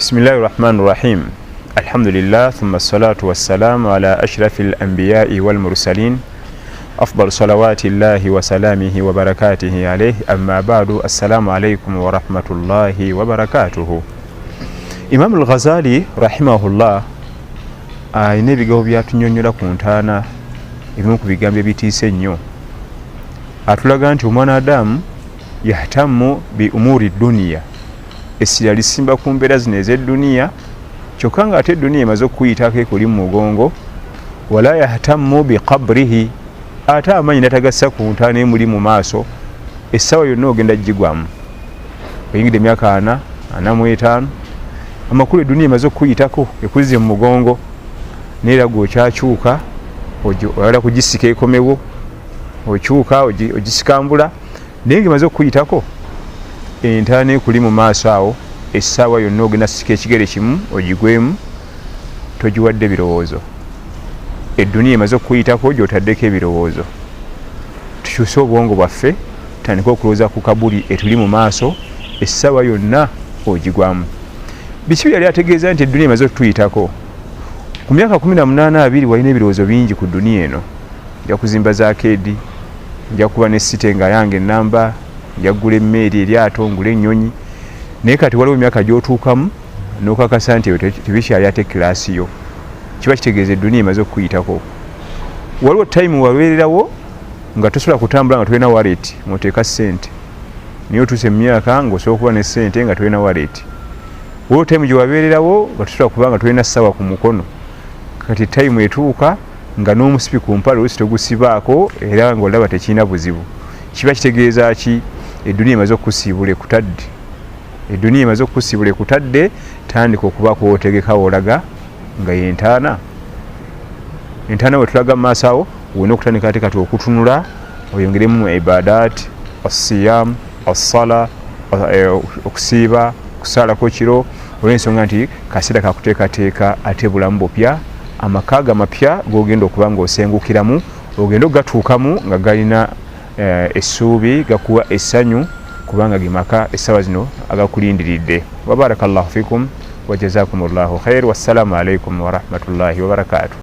Bismillahi rahmani rahim. Alhamdulillah, thumma salatu wassalamu ala ashrafi lambiyai walmursalin, afdal salawati llahi wasalamihi wabarakatihi alaihi, amma badu. Assalamu alaikum warahmatullahi wabarakatuhu. Imamu Lghazali rahimahullah alina ebigambo byatunyonyola ku ntaana. Ebimu ku bigambo ebitiisa ennyo, atulaga nti omwana Adamu yahtamu bi umuri duniya, essira lisimba ku mbeera zino ez'edduniya, kyokka nga ate edduniya emaze okukuyitako, ekuli mu mugongo. Wala yahtamu biqabrihi, ate amanyi natagassa ku ntaana emuli mu maaso, essaawa yonna ogenda gigwamu. Oyingidde emyaka 40, 45, amakulu edduniya emaze okukuyitako, ekuzze mu mugongo, naye era gwe okyakyuka oyagala kugisika ekomewo, okyuka ogisikambula, naye nga emaze okukuyitako. Entaana ekuli mu maaso awo, essaawa yonna ogenda sika ekigere kimu ogigwemu, togiwadde birowoozo. Edduniya emaze okukuyitako gyotaddeko ebirowoozo. Tukyuse obwongo bwaffe, tutandike okulowooza ku kabuli etuli mu maaso, essaawa yonna ogigwamu. Biki byali ategeeza nti edduniya emaze okutuyitako? Ku myaka 18, 20, walina ebirowoozo bingi ku dduniya eno: nja kuzimba zakeedi, nja kuba ne site nga yange enamba, nja kugula emmeeri, eryato, ngula ennyonyi. Naye kati waliwo emyaka gyotuukamu nokakasa nti ebyo tebikyali ate class yo. Kiba kitegeeza edduniya emaze okukuyitako. Waliwo time wabeererawo nga tosobola kutambula nga tolina wallet ng'oteeka ssente, naye otuuse mu myaka ng'osobola okuba ne ssente nga tolina wallet. Waliwo time gye wabeererawo nga tosobola kuba nga tolina ssaawa ku mukono. Kati time etuuka nga n'omusipi ku mpale olusi togusibaako, era ng'olaba tekirina buzibu. Kiba kitegeeza ki? Edduniya emaze okukusiibula, ekutadde. Edduniya emaze okukusiibula, ekutadde. Tandika okubaako wotegeka, woolaga nga yentaana. Entaana we tulaga mu maaso awo, olina okutandika ate kati okutunula oyongeremu ibadat, asiyam, assala, okusiiba, okusaalako kiro, olw'ensonga nti kaseera kakuteekateeka ate bulamu bupya, amaka gamapya gogenda okuba nga osengukiramu, ogenda okugatuukamu nga galina essuubi, gakuwa essanyu, kubanga ge maka essaawa zino agakulindiridde. Wabaraka llahu fikum wajazakum llahu khair, wassalamu alaikum warahmatullahi wabarakatuh.